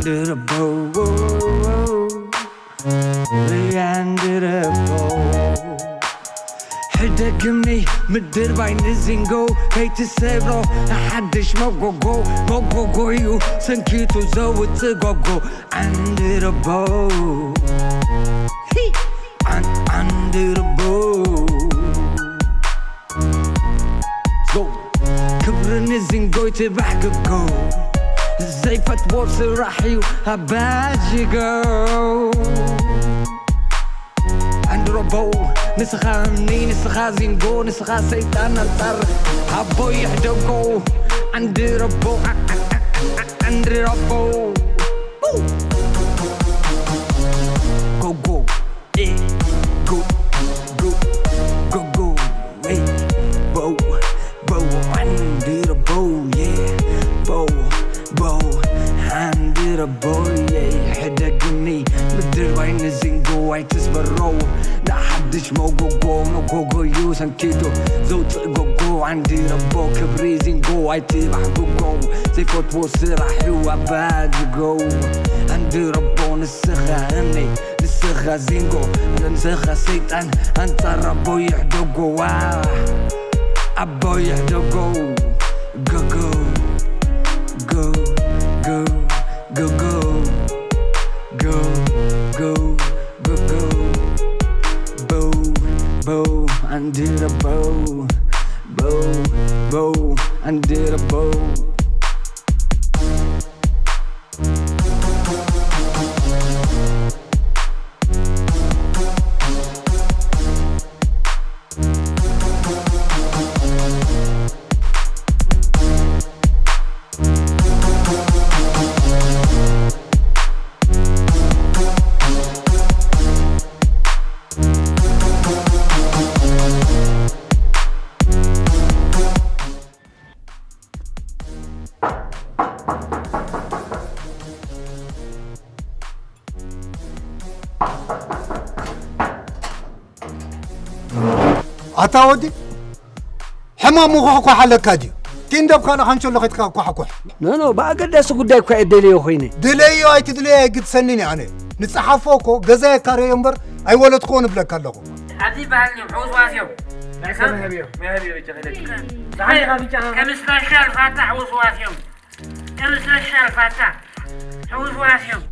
ድረቦ፣ ሪያን ድረቦ። ሕደግኒ ምድር ባይ ንዚንጎ ከይትሰብሮ፣ ንሓድሽ መጎጎ፣ መጎጎ እዩ ሰንኪቱ ዘውፅእ ጎጎ። ዓንድረቦ፣ ሂ! ዓን-፣ ዓንድረቦ። ጎ። ክብሪ ንዚንጎ ይትባሕ ክጎ። ዘይፈትዎ ስራሕ እዩ ኣባጅጎ። ዓንድረቦ፣ ንስኻ እምኒ፣ ንስኻ ዚንጎ፣ ንስኻ ሰይጣን ኣንጻር ኣቦ ይሕደጎ። ዓንድረቦ፣ ዓ-፣ ዓ-፣ ዓ-፣ ዓ-፣ ዓ-፣ ዓንድረቦ። ኡ! ጎጎ፣ ኤ፣ ጎ፣ ጎ፣ ጎጎ፣ ኤ፣ ቦ፣ ቦ፣ ዓንድረቦ፣ የ፣ ቦ፣ ቦ፣ ዓንድረቦ፣ የ፣ ሕደግኒ ምድር ባይ ንዚንጎ ኣይትስበሮ። ንሓድሽ መጎጎ፣ መጎጎ እዩ ሰንኪቱ ዘውፅእ ጎጎ። ዓንድረቦ፣ ክብሪ ዚንጎ ኣይትባሕ ጎጎ። ዘይፈትዎ ስራሕ እዩ ኣባጅጎ። ዓንድረቦ፣ ንስኻ እምኒ፣ ንስኻ ዚንጎ፣ ንስኻ ሰይጣን ኣንጻር ኣቦ ይሕደጎ። ዋ፣ ኣቦ ይሕደጎ። ጎጎ፣ ጎ፣ ጎ፣ ጎጎ፣ ጎ፣ ጎ፣ ጎጎ። ቦ፣ ቦ፣ ዓንድረቦ። ቦ፣ ቦ፣ ዓንድረቦ። ኣታ ወዲ፣ ሕማም ምኹሕኳሕ ኣለካ ድዩ? ኪንደብካ ንኻንቸሎ ኸይድካ ኳሕኩሕ። ኖ፣ ኖ፣ ብኣገዳሲ ጉዳይ እኳ እየ ደልዮ ኮይነ። ድለዮ ኣይትድለዮ ኣይግድሰንን እየ ኣነ። ንጸሓፎ እኮ ገዛ የካረዮ እምበር ኣይወለድክዎ ንብለካ ኣለኹ። ኣብዚ በሃልኒ ሕውስዋስ እዮም። መህብዮ፣ መህብዮ፣ ብቻ ኸይደካ። ዝሓንኻ ብቻ። ከም ስፔሻል ፋታ ሕውስዋስ እዮም። ከም ስፔሻል ፋታ ሕውስዋስ እዮም።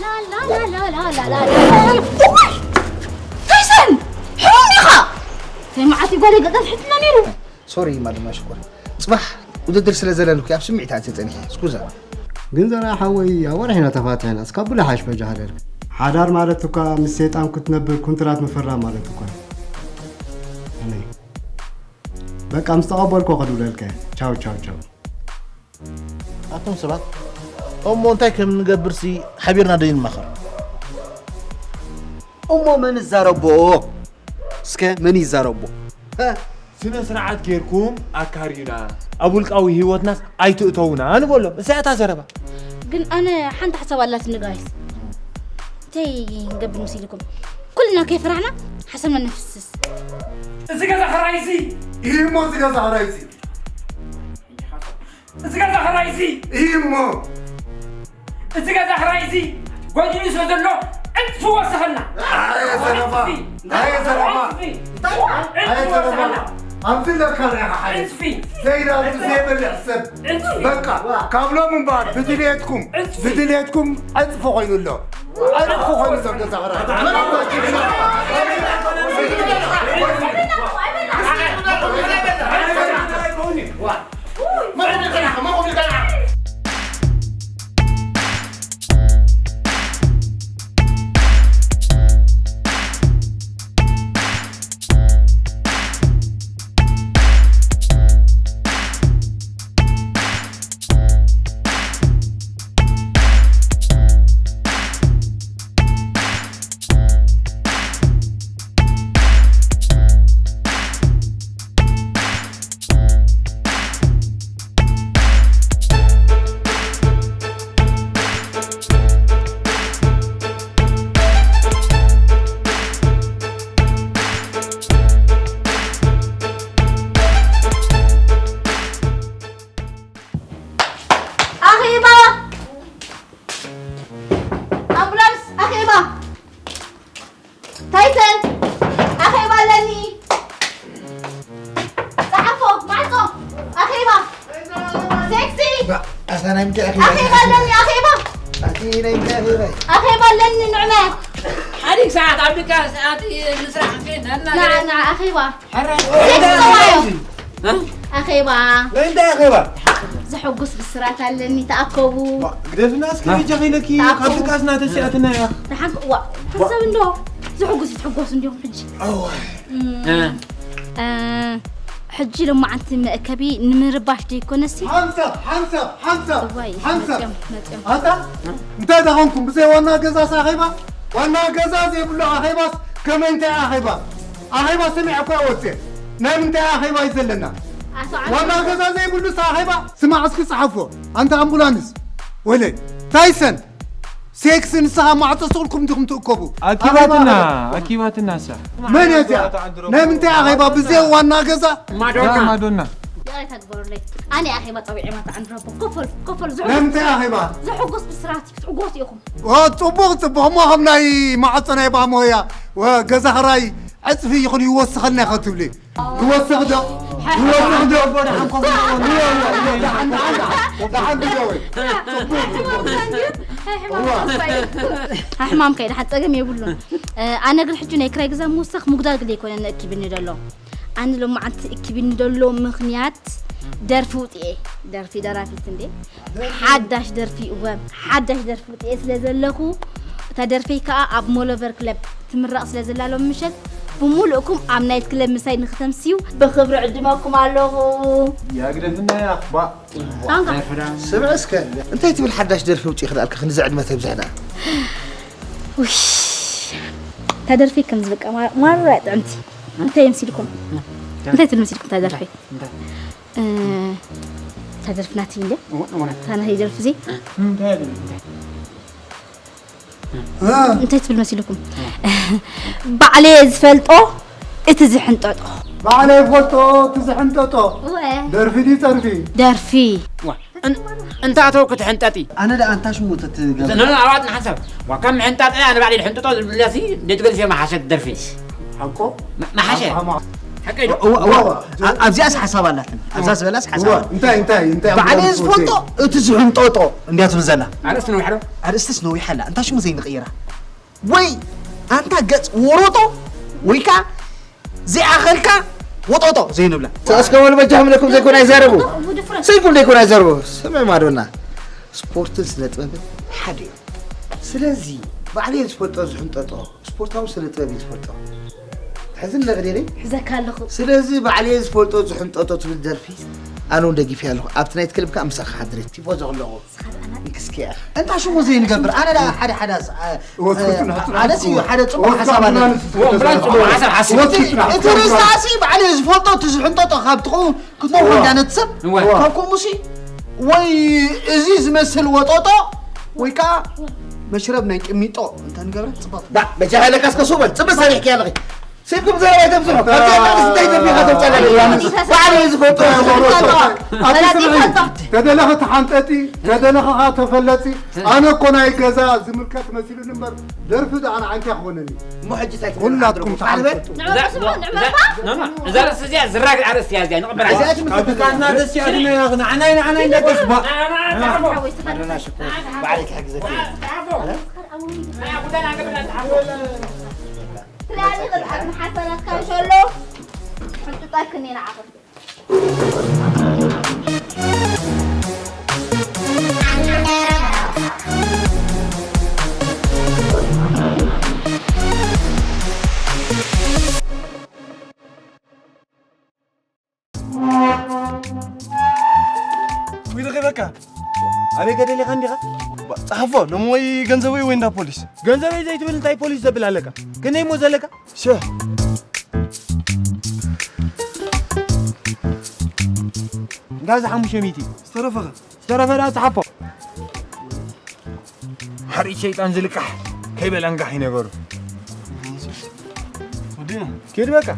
ላላላላላላላ። እዋይ! ታይሰን! ሕሙም ዲኻ? እንታይ መዓት እዩ ጓለይ ገጠም ሕትና ነይሩ? ሶሪ ማለማ ሽኮር። ጽባሕ ውድድር ስለ ዘለንኩ ኣብ ስምዒት ኣትየ ጸኒሐ። ስኩዛ። ግን ዘርኣ ሓወይ፣ ኣብ ወርሒ ኢና ተፋቲሕና። እስካብ ብላሓሽ በጃ ሃለልክ። ሓዳር ማለት እኳ ምስ ሰይጣን ክትነብር ኩንትራት ምፍራም ማለት እኳ። ኣነይ። በቃ ምስ ተቐበልኩ ክድውለልከ። ቻው፣ ቻው፣ ቻው። ኣቱም ሰባት፣ እሞ እንታይ ከም እንገብርሲ ሓቢርና ዶ ይንማኸር? እሞ መን ይዛረቦ? እስከ መን ይዛረቦ? ሀ? ስነ ስርዓት ጌርኩም ኣካርዩና። ኣብ ውልቃዊ ህይወትናስ ኣይትእተውና ንበሎም። እዚኣ እታ ዘረባ። ግን ኣነ ሓንቲ ሓሳብ ኣላትኒ ጋይስ። እንታይ ንገብር መሲልኩም? ኩልና ከይፈራሕና ሓሳብና ነፍስስ። እዚ ገዛ ኸራይሲ። ይህ እሞ እዚ ገዛ ኸራይሲ። እዚ ገዛ ኸራይሲ። ይህ እሞ። እዚ ገዛ ኸራይሲ። ጎዲሉ ስለ ዘሎ ዕጽፊ ወሰኸልና። ኣየ ዘረባ። ዕጽፊ። ኣየ ዘረባ። ዕጽፊ። ኣየ ዘረባ። ኣብዚ ለካ ሪኢኻ ሓይል። ዕጽፊ። ዘይዳ ኣብዚ ዘይበልዕ ሰብ። ዕጽፊ። በቃ፣ ካብ ሎም እምበኣር ብድልየትኩም፣ ዕጽፊ። ብድልየትኩም ዕጽፊ ኮይኑ ኣሎ። ዕጽፊ ኮይኑ ዘሎ ገዛ ኸራይ። ሴክሲ! ኣታ ናይ ምንታይ ኣኼባ ኣለኒ፣ ኣኼባ! ኣቲ ናይ ምንታይ ኣኼባ እዩ? ኣኼባ ኣለኒ፣ ንዕመ! ሓዲግ ሰዓት ኣብ ድቃስ ኣቲ ንስራሕ ከይድና ንዓ፣ ንዓ፣ ኣኼባ! ሕራይ! ሴክሲ፣ ጸዋዮ! እ? ኣኼባ! ናይ እንታይ ኣኼባ? ዘሐጉስ ብስራት ኣለኒ፣ ተኣከቡ! ግደፍና እስኪ፣ እ? በጃኺ ኢለኪ፣ ተኣከቡ! ካብ ድቃስና ተሲኣትና እያ። ተሓንክ-፣ ዋ፣ ሓሳብ እንዶ! ዘሐጉስ ይትሕጎሱ እንዲኹም ሕጂ። እዋይ። እም፣ እ። እ፣ ሕጂ ሎማዓንቲ መእከቢ ንምርባሽ ደይኮነሲ? ሓንሳብ፣ ሓንሳብ፣ ሓንሳብ፣ እዋይ፣ ሓንሳብ። መጺኦም፣ መጺኦም። ኣታ፣ እንታይ ደኾንኩም? ብዘይ ዋና ገዛስ ኣኼባ? ዋና ገዛ ዘይብሉ ኣኼባስ ከመይ እንታይ ኣኼባ? ኣኼባ ሰሚዐ እኮ እየ ወፅየ። ናይ ምንታይ ኣኼባ እዩ ዘለና? ኣቶ ዓንዱ። ዋና ገዛ ዘይብሉስ ኣኼባ? ስማዕ እስኪ ጸሓፎ። ኣንታ ኣምቡላንስ። ወይለይ፣ ታይሰን። ሴክስ ንስኻ ማዕጾ ስቕ ኢልኩም ዲኹም ትእከቡ? ኣኪባትና፣ ኣኼባ ኣኼባ። ኣኪባትና እሳ። መን እያ እዚኣ? ናይ ምንታይ ኣኼባ? ብዘይ ዋና ገዛ? ማዶና። እዛ ማዶና። ይቕሬታ ግበሩለይ። ኣነ ኣኼባ ጸዊዐ ማታ ዓንድረቦ። ኮፈል፣ ኮፈል፣ ናይ ምንታይ ኣኼባ? ዘሕጉስ ብስራት እዩ፣ ክትዕጎሱ ኢኹም። ኦ፣ ጽቡቕ፣ ጽቡቕ። እሞ ከም ናይ ማዕጾ ናይ ባሞያ፣ ወ-፣ ገዛ ኽራይ ዕጽፊ ይኹን ይወስኸልና ኢኻ ትብሊ። ይወስኽ ዶ? ይወስኽ ዶ? ደሓን፣ ደሓን፣ ደሓን፣ ደሓን፣ ደሓን፣ ደሓን፣ ደሓን። ሕማም ከይዳ፣ ሓን ጸገም የብሉን። እ፣ ኣነ ግን ሕጂ ናይ ክራይ ገዛ ምውሳኽ ምጉዳል ግደ ኣይኮነን እኪብኒ ደሎ። ኣነ ሎማዓንቲ እኪብኒ ደሎ ምኽንያት ደርፊ ውጥኤ፣ ደርፊ ደራፊት እንዴ? ሓዳሽ ደርፊ፣ እወ፣ ሓዳሽ ደርፊ ውጥኤ ስለ ዘለኹ፣ እታ ደርፈይ ከኣ ኣብ ሞሎቨር ክለብ ትምረቕ ስለ ዘላ ሎም ምሸት ብምሉእኩም ኣብ ናይት ክለብ ምሳይ ንክተምስዩ ብኽብሪ ዕድመኩም ኣለኹ። ያግደፍና ያ ባ ሳንካ። ስምዕ እስከ፣ እንታይ ትብል ሓዳሽ ደርፊ ውፅኢ ክልኣልካ ክንዚ ዕድመ ተብዝሕና? ውይ፣ እታ ደርፊ ከም ዝበቃ ማ-፣ ማራ ጥዕምቲ። እንታይ የምሲልኩም? እንታይ ትብል መሲልኩም እታ ደርፊ? እንታይ? እ፣ እታ ደርፊ ናትይ እንድያ? እወ፣ እወ። እታ ናተይ ደርፊ እዚ? እንታይ ትብል? እንታይ ትብል መሲልኩም? ባዕለየ ዝፈልጦ እቲ ዝሕንጠጦ። ባዕለየ ዝፈልጦ እቲ ዝሕንጠጦ። እወ። ደርፊ ድዩ ጸርፊ? ደርፊ። ዋ፣ እን-፣ እንታተው ክትሕንጠጢ? ኣነ ደኣ ኣንታ ሽሙ ተትገብር። ኖ፣ ኖ፣ ኣዋት ንሓንሳብ። ዋ፣ ካብ ምሕንጣጥ ኣነ ባዕለይ ዝሕንጥጦ ዝብለሲ፣ ደትገልጽ እየ መሓሸት ደርፊ። ሓቆ? መ-፣ መሓሸ። ሓቆ፣ ሓቆ። ሓቀይ ዶ? እወ፣ እወ። እወ። ኣ-፣ ኣብዚኣስ ሓሳብ ኣላትን። ኣብዛ ዝበላስ ሓሳብ እወ፣ ኣላ። እንታይ፣ እንታይ፣ እንታይ ኣብ ባዕለይ ማለት ዝፈልጦ፣ ወፂ? እቲ ዝሕንጠጦ እንድያ ትብል ዘላ። ኣርእስቲ ነዊሓ ዶ? ኣርእስትስ ነዊሓ ኣላ። እንታይ ሽሙ ዘይንቕይራ? ወይ ኣንታ ገጽ ወሮጦ፣ ወይ ከኣ ዘይኣኸልካ ወጦጦ ዘይንብላ። እስከ በሉ በጃኹም ኢለኩም ዘይኮነ ኣይዛረቡ። ብድፍረት። ሰይኩም ዘይኮነ ኣይዛረቡ። ስምዕ ማዶና፣ ስፖርትን ስነ ጥበብን ሓደ እዩ። ስለዚ ባዕለይ ዝፈልጦ ዝሕንጠጦ ስፖርታዊ ስነ ጥበብ እዩ ዝፈልጦ። ሕዝን ነግዴለይ? ሕዘካ ኣለኹ። ስለዚ ባዕለይ ዝፈልጦ ዝሕንጠጦ ትብል ደርፊ ኣነ እውን ደጊፈ ኣለኹ። ኣብቲ ናይት ክለብ ከዓ ምሳኻ ሓድሬ ቲፎዞ ኣለኹ። ንስኻ ደኣ ናይ እንክስኪ ኢኻ። እንታ ሽሙ ዘይንገብር፣ ኣነ ደኣ ሓደ ሓደ ኣስ-፣ አ-፣ ወስኩ አ-፣ ጽናሕ፣ ጽናሕ፣ ኣነስ እዩ ጽናሕ። ሓደ ጽቡቕ ወስኩ ሓሳብ ኣለ። ጽናሕ፣ ጽቡቕ ሓሳብ ሓሲቡ። ወስኩ ጽናሕ፣ እቲ ጽቡቕ ርእስታሲ ባዕለይ ዝፈልጦ እቲ ዝሕንጠጦ ካብ ትኸውን ክትመርሖ እዋ። እንዳነት ሰብ እዋ። ካብ ከምኡሲ ወይ እዚ ዝመስል ወጦጦ ወይ ከዓ መሽረብ ናይ ቅሚጦ እንተንገብረ ጽቡቕ። ዳ፣ በጃ ሃይለካ እስከ ሱበል፣ ጽቡቕ ሰሪሕኪ ኣለኺ። ስልኩም ዘረባ ኣይተብዝሑ። ከምዚ ዓይነት እንታይ ደርቢኻ ተምጻለኒ? ባዕሉ እዩ ዝፈልጦ። ኣቲ ስምዒ፣ ተደለኸ ተሓንጠጢ፣ ተደለኸ ኸዓ ተፈለጢ። ኣነ እኮ ናይ ገዛ ዝምልከት መሲሉኒ እምበር፣ ደርፊ ደኣ ንዓንተ ክኾነኒ። እሞ ሕጂ እንታይ ትብል? ኩላትኩም ተሓንጠጡ። ንዕመር ስምዑ፣ ንዕመር እባ። ኖ፣ ኖ፣ እዛ ርእሲ እዚኣ ዝራግ ኣርእስቲ እያ እዚኣ፣ ንቕበላ። እዚኣ ትምስል። ኣብ ድቃና ደስ ያድነ፣ ንዓናይ፣ ንዓናይ እንዳደስ ባ። ሓወይ፣ ስኻ ባዕለይ ክሕግዘኪ። ትላሊ ቅድዓት ንሓሰረካ ሸሎ ሕንጥጠክኒ ንዓኹም። ዊልኺ በቃ። ኣበይ ከደሊኻ እንዲኻ? ባ-፣ ጸሓፎ፣ ሎሚ ወይ ገንዘበይ ወይ እንዳ ፖሊስ። ገንዘበይ ዘይትብል እንታይ ፖሊስ ዘብል ኣለካ? ክንደይ እሞ ዘለካ? ሸ። እንዳ እዚ ሓሙሽተ ሚእቲ። ዝተረፈኸ? ዝተረፈ ደኣ ጸሓፎ። ሓርጭ ሸይጣን ዝልቃሕ ከይበላ እንጋሕ እዩ ነገሩ። ወዲና። ኪድ በቃ።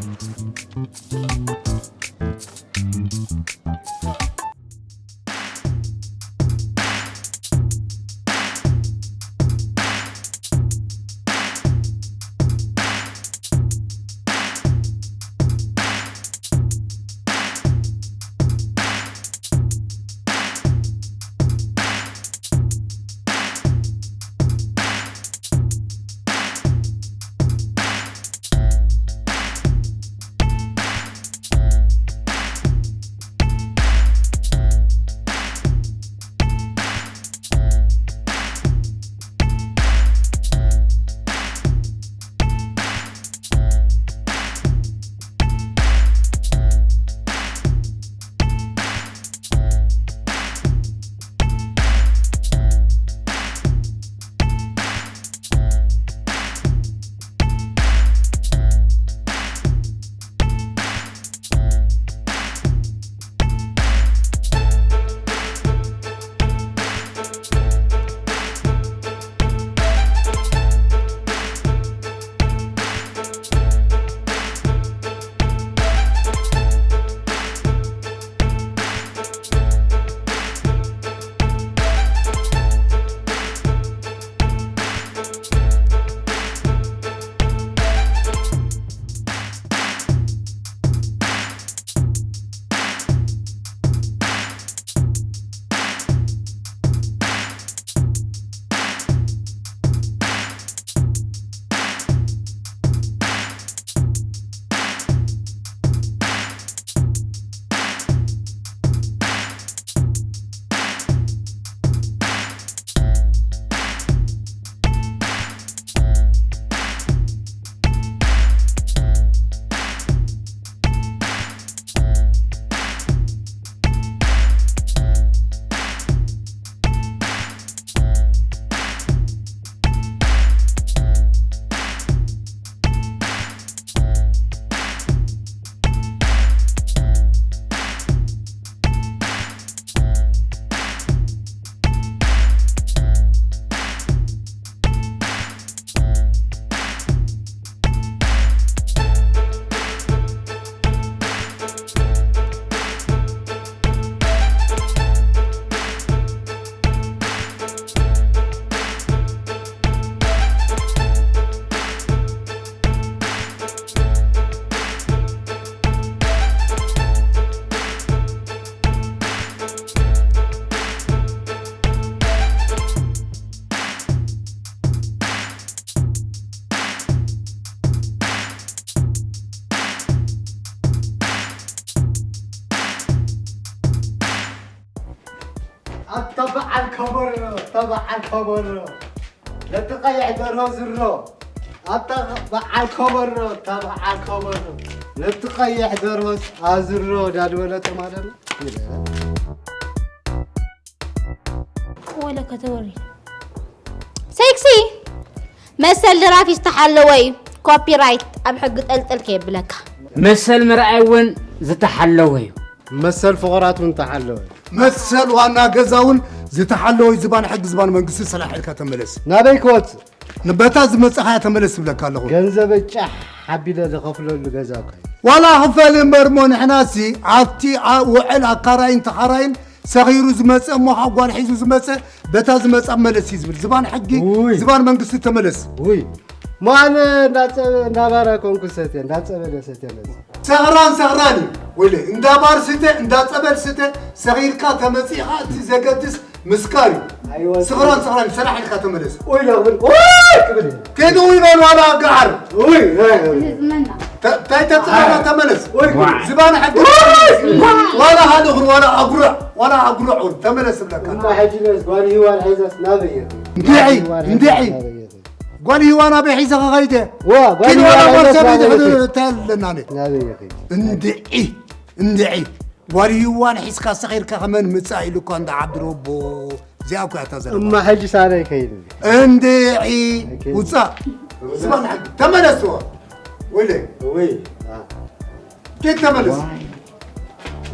ኣታ በዓል ከበሮ፣ ኣታ በዓል ከበሮ፣ ነቲ ቀይሕ ደርሆ ዝሮ። ኣታ በዓል ከበሮ፣ ኣታ በዓል ከበሮ፣ ነቲ ቀይሕ ደርሆ ኣዝሮ። ዳድበለጠ ማለት ነው። ወለ ከተወሪ ሴክሲ መሰል ደራፊ ዝተሓለወ እዩ። ኮፒራይት ኣብ ሕጊ ጠልጥል ከየብለካ። መሰል ምርኣይ እውን ዝተሓለወ እዩ። መሰል ፍቑራት እውን ተሓለወ እዩ። መሰል ዋና ገዛ እውን ዝተሓለወ እዩ። ዝባን ሕጊ ዝባን መንግስቲ ሰላሕ ኢልካ ተመለስ። ናበይ ክወፅእ? ንበታ ዝመፀኻያ ተመለስ ትብለካ ኣለኹ። ገንዘበይ ጫሕ ሓቢለ ዝኸፍለሉ ገዛ እኮ እዩ። ዋላ ክፈል እምበር እሞ ንሕናሲ ኣብቲ ውዕል ኣካራይን ተኻራይን ሰኺሩ ዝመፀ እሞ ካብ ጓል ሒዙ ዝመፀ በታ ዝመፃ መለስ እዩ ዝብል ዝባን ሕጊ ውይ። ዝባን መንግስቲ ተመለስ። ውይ እሞ ኣነ እንዳፀበ እንዳባራ ኮንኩ ሰትየ እንዳፀበለ ሰትየ መፅእ። ሰኽራን ሰኽራን እዩ ወይለ እንዳ ባር ስተ እንዳ ፀበል ስተ ሰኺርካ ተመፂእኻ እቲ ዘገድስ ምስካር እዩ። ኣይወፅእን። ስኽራን ስኽራን ሰራሕ ኢልካ ተመለስ። ኡይ ዶ ክብል ኡይ ክብል እዩ። ኬዱ ኡይ በል ዋላ ገዓር። ኡይ ኡይ ኡይ። ዝመና። ተ- እንታይ ተብፅሓና ተመለስ። ኡይ ክብል። ዝባን ሓቂ ዋላ ሃልኽን ዋላ ኣጉርዕ ዋላ ኣጉርዕ እውን ተመለስ እብለካ። እማ ሕጂ ነስ ጓል ሂዋን ሒዛስ ናበይ እየ? እንድዒ ጓል ሂዋን እንድዒ ሒዛስ ናበይ እየ? ጓል ሂዋን ኣበይ ሒዘ ክኸይድ እየ? ዋ ጓል ኪድ ዋላ ሂዋን ጓል ሒዛስ ሰበይቲ ናበይ እየ? ሕድር እንታይ ኣለና ነ? ናበይ እየ ከይድ? እንድዒ እንድዒ ጓል ሂዋን ሒዝካ ሰኺርካ ከመን ምጻእ ኢሉ እኳ እንዳ ዓብድረቦ እዚኣ እኮ እያ እታ ዘለዋ እማ ሕጂ ሳነ ይከይድ እዚ እንድዒ ኣይከይድ። ውጻእ ዝባን ሕጂ ተመለስዎ ወይለ ወይ ኬድ ተመለስ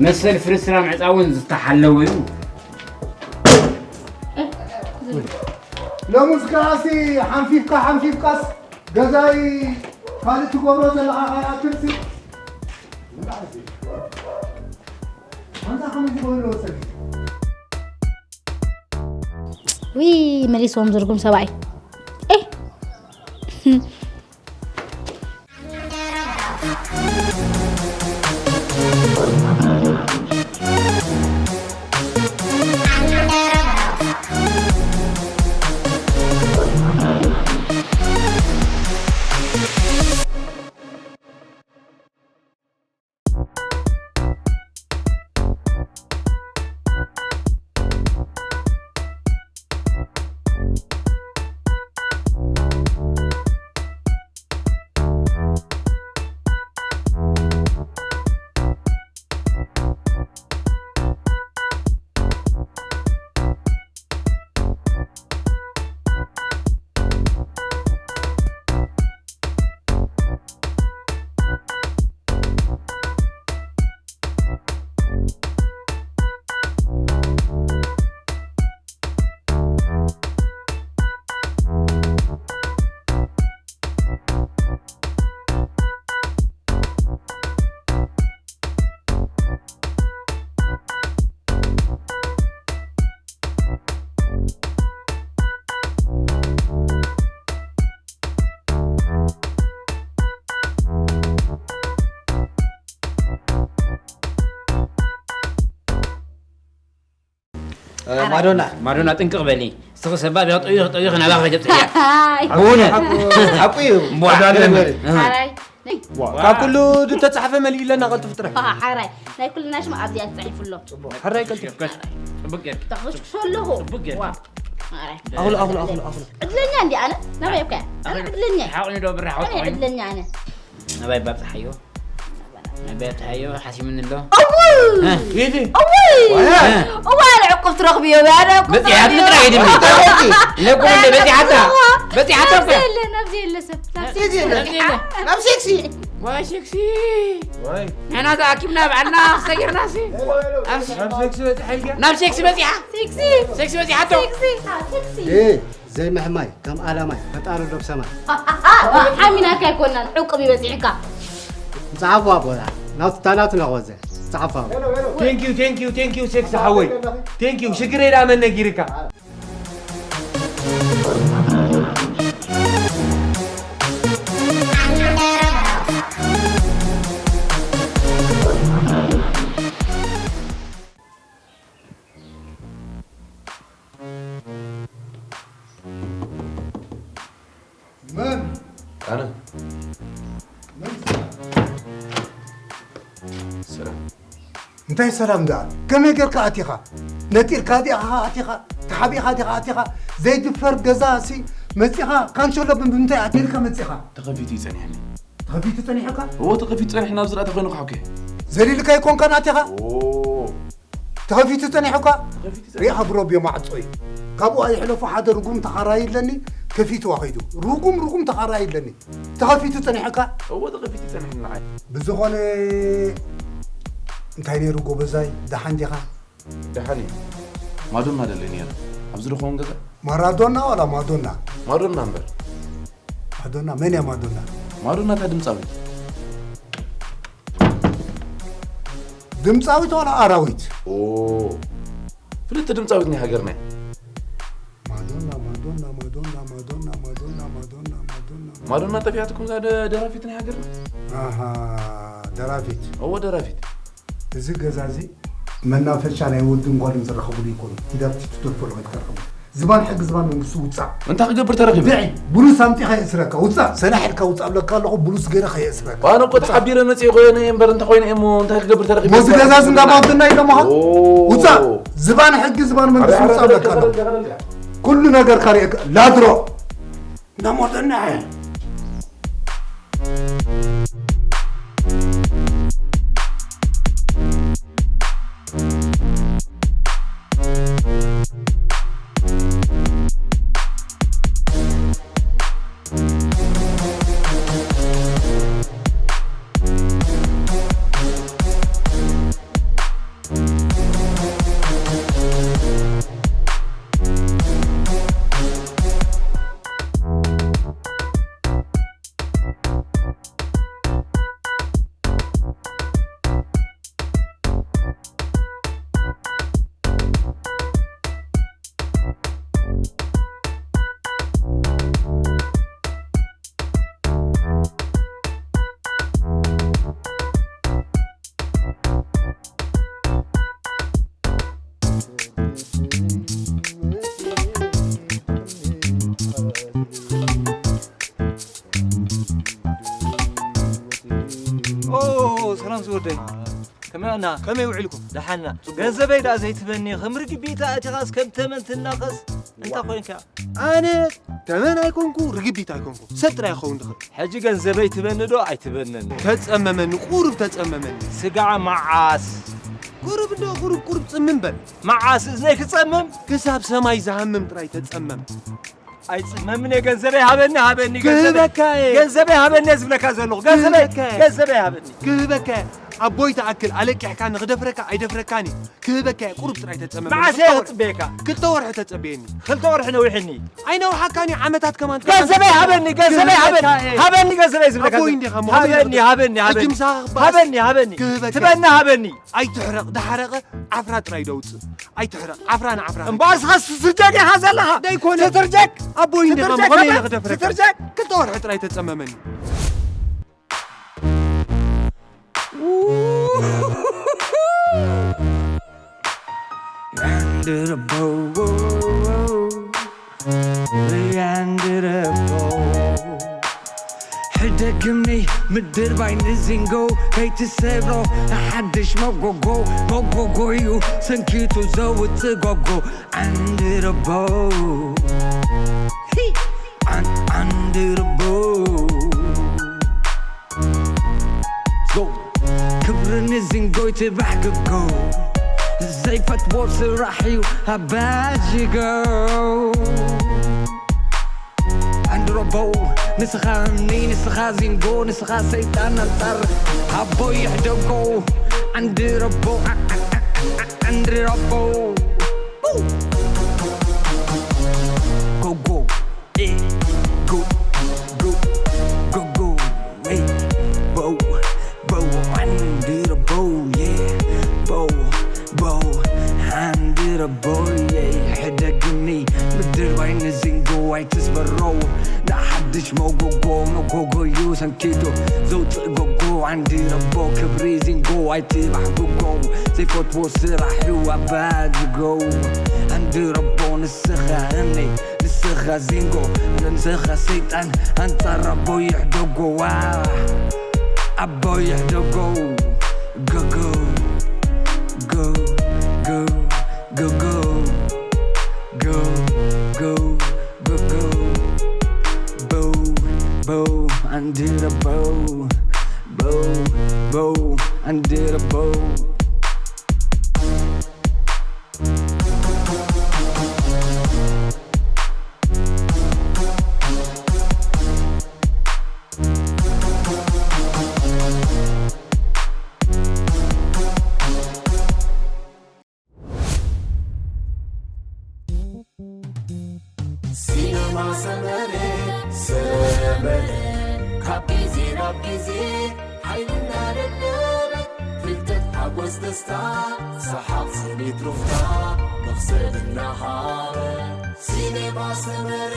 መሰል ፍርስራም ዕፃ እውን ዝተሓለወ እዩ ሎሙስ ከኣሲ ሓንፊፍካ ሓንፊፍካስ ገዛይ ካልእ ትገብሮ ዘለኻ ከይኣክልሲ ውይ መሊስዎም ዝርጉም ሰብኣይ ኤህ። ማዶና ማዶና ጥንቅቕ በሊ እስኺ ሰባ ቢያ ጠቢኽ ጠቢኽ ናባኺ ከይተብፅሕያ ብእውነት ሓቁ እዩ ካብ ኩሉ ዝተፃሕፈ መሊእለና ቀልጥፍ ጥራሕ ሓራይ ናይ ኩልና ሽም ኣብዚኣ ተፃሒፉ ኣሎ ሕራይ ቀልጥፍ ፅቡቅ ጌርኪ ተኽስኩሶ ኣለኹ ፅቡቅ ጌርኪ ኣኹሉ ኣኹሉ ኣኹሉ ኣኹሉ ዕድለኛ እንዲ ኣነ ናበይ እኮ ኣነ ዕድለኛ ሓቕኒ ዶ ብራሕ ዕድለኛ ኣነ ናባይ ባብፅሓዮ ናባይ ኣብፅሓዮ ሓሲምኒ ኣሎ ሂዲ እዋ ዕቁብ ትረኽብዮ ኣነ ዕቁብ በፂሓ ትረኽብዮ። ትጥራ ሂድኒ ለኩለ በፂሓታ በፂሓታ እኮ የለ ናብዚ የለ ሰብ ናብዚ የለ ናብ ሴክሲ ዋይ ሴክሲ ዋይ ንሕና ተኣኪብና ባዕልና ክሰጊርና ሲ ናብ ሴክሲ በፂሓ ኢልካ ናብ ሴክሲ በፂሓ ሴክሲ ሴክሲ በፂሓቶ ሴክሲ ሴክሲ ዘይምሕማይ ከም ኣላማይ ፈጣሪ ዶ ብሰማይ ሓሚናካ ኣይኮናን ዕቁብ ይበዚሕካ ምፅሓፉ ኣቦና ናቱ ታናቱ ናቆዘ ምፅሓፉ ኣቦ Thank you thank you thank you ሴክስ ሓወይ thank you ሽግረይ ደኣ መን ነጊርካ መን ኣነ መን ስራሕ እንታይ ሰላም ደኣ ከመይ ጌርካ ኣቲኻ ነጢርካ ዲኻ ኣቲኻ? ተሓቢእካ ዲኻ ኣቲኻ? ዘይድፈር ገዛ ሲ መጺኻ ካንሸሎ ብምንታይ ኣቲልካ መጺኻ? ተኸፊቱ ይጸኒሕኒ። ተኸፊቱ ጸኒሕካ? እዎ ተኸፊቱ ጸኒሕኒ። ናብ ዝረኣተ ኮይኑ ክሓኮ። ዘሊልካ ይኮንካ ናቲኻ? ኦ ተኸፊቱ ጸኒሕካ? ተኸፊቱ ጸኒሕኒ። ሪኣ ብሮብዮ ማዕጾ እዩ። ካብኡ ኣይሕለፉ ሓደ ርጉም ተኻራይ ኣለኒ ከፊትዋ ከይዱ። ርጉም ርጉም ተኻራይ ኣለኒ። ተኸፊቱ ጸኒሕካ? እዎ ተኸፊቱ ጸኒሕኒ ንዓይ። ብዝኾነ እንታይ ነይሩ ጎበዛይ ደሓን ዲኻ? ደሓን እዩ። ማዶና ደለይ ነይረ። ኣብዚ ድኸውን ገዛ? ማራዶና ዋላ ማዶና? ማዶና እምበር። ማዶና መን እያ ማዶና? ማዶና እታ ድምፃዊት። ድምፃዊት ዋላ ኣራዊት? ኦ ፍልጥቲ ድምፃዊት ናይ ሃገርና እያ። ማዶና ማዶና ማዶና ማዶና ማዶና ማዶና ማዶና ማዶና ጠፊኣትኩም እዛ ደ- ደራፊት ናይ ሃገርና። ኣሃ ደራፊት። እዎ ደራፊት። እዚ ገዛ እዚ መናፈሻ ናይ ወድን ጓልን ዝራኸብሉ ይኮኑ። ኪዳብቲ ትደርፈሉ ከይትከርኸቡ። ዝባን ሕጊ ዝባን መንግስቲ ውፃእ። እንታይ ክገብር ተረኺበ? ድዒ ብሉስ ኣምፂ ከየእስረካ ውፃእ። ሰናሕ ኢልካ ውፃእ ብለካ ኣለኹ ብሉስ ገይረ ከየእስረካ። ኣነ እኮ ተሓቢረ መፅእ ኮይነ እየ እምበር እንተ ኮይነ እየ እሞ እንታይ ክገብር ተረኺበ? ሞዚ ገዛ ዝንዳባትና ኢሎምኻ ኦ። ውፃእ። ዝባን ሕጊ ዝባን መንግስቲ ውፃእ ብለካ ኣለኹ። ኩሉ ነገር ካሪእካ ላድሮ እንዳሞተና ኦ ሰላም ዝወደይ ከመይ ኣና ከመይ ውዒልኩም ደሓና ገንዘበይ ደኣ ዘይትበኒ ከም ርግቢት ኣእቲኻስ ከም ተመን ትናኸስ እንታይ ኮይንካ ኣነ ተመን ኣይኮንኩ ርግቢት ኣይኮንኩ ሰብ ጥራይ ክኸውን ድኽእል ሕጂ ገንዘበይ ትበኒ ዶ ኣይትበነኒ ተጸመመኒ ቁሩብ ተጸመመኒ ስጋዓ መዓስ ቁሩብ እንዶ ቁሩብ ቁሩብ ጽምም በል መዓስ እዝነይ ክጸምም ክሳብ ሰማይ ዝሃምም ጥራይ ተጸመም ኣይጽመምን እየ ገንዘበይ ሃበኒ ሃበኒ ገንዘበይ ክህበካ እየ። ገንዘበይ ሃበኒ እየ ዝብለካ ዘለኹ ገንዘበይ ክህበካ እየ። ገንዘበይ ሃበኒ ክህበካ እየ። ኣቦይ ተኣክል ኣለቂሕካ ንኽደፍረካ ኣይደፍረካን እየ ክህበካ እየ ቁሩብ ጥራይ ተጸመመኒ መዓስ እየ ክልተ ወር- ክጽበየካ ክልተ ወርሒ ተጸበየኒ ክልተ ወርሒ ነዊሕኒ ኣይነውሓካን እዩ ዓመታት ከማን ገንዘበይ ሃበኒ ገንዘበይ ሃበኒ ክህበካ እየ። ሃበኒ ገንዘበይ ዝብለካ ኣቦይ ዘለኹ። እንዲኻ እሞ ሃበኒ ሃበኒ ሃበኒ እጅ ምሳኻ ክበኣስ ሃበኒ ሃበኒ ክህበካ እየ። ትበኒ ሃበኒ ኣይትሕረቕ ዳሓረቐ ዓፍራ ጥራይ ደውፅእ ኣይትሕረቕ ዓፍራ ንዓፍራ እምበኣር ስኻ ስትርጀግ ኢኻ ዘለኻ ዘይኮነ ስትርጀግ ኣቦይ እንዲኻ ስትርጀግ መኾነ ኢለ ክደፍረካ ስትርጀግ ክልተ ወርሒ ጥራይ ተጸመመኒ ሕደግምኒ ምድር ባይ ንዚንጎ ከይትሰብሮ ንሓድሽ መጎጎ መጎጎዩ ሰንኪቱ ዘውፅእ ጎጎ ዓንድረቦ ዓንድረቦ ክብሪ ንዚንጎይ ትባሕ ግጎ ዘይፈትዎ ስራሕ እዩ ኣባጅጎ ኣንድሮቦ ንስኻ እምኒ ንስኻ ዚንጎ ንስኻ ሰይጣን ኣንጻር ኣቦ ይሕደጎ ኣንድሮቦ ኣንድሮቦ ጎጎ ጎ ጎ ጎ ጎ Hey, bow, bow, under a bow, yeah. Bow, bow, under a bow, yeah. ሕደግኒ ምድር ባይ ንዚንጎ ኣይትስበሮ ንሓድሽ መጎጎ መጎጎዩ ሰንኪቱ ዘውፅእ ጎጎ ዓንድረቦ ክብሪ ዚንጎ ኣይትባሕግጎ ዘይፈትዎ ስራሕ እዩ ኣባጅጎ ዓንድረቦ ንስኻ እምኒ ንስኻ ዚንጎ ንስኻ ሰይጣን ኣንጻር ኣቦ ይሕደጎ ዋ ኣቦ ይሕደጎ ጎጎ ጎ ጎ Go, go, go, go, go, go. Bow, bow, and did a bow. Bow, bow, and did a bow. ሲነማ ሰመረ፣ ሰመረ፣ ካብ ግዜ ናብ ግዜ ሓይልና ደበበ፣ ፍልጠት ሓጎስ ደስታ፣ ሰሓቕ ስኒት ሩፍታ፣ መኽሰብ እናሃበ። ሲነማ ሰመረ፣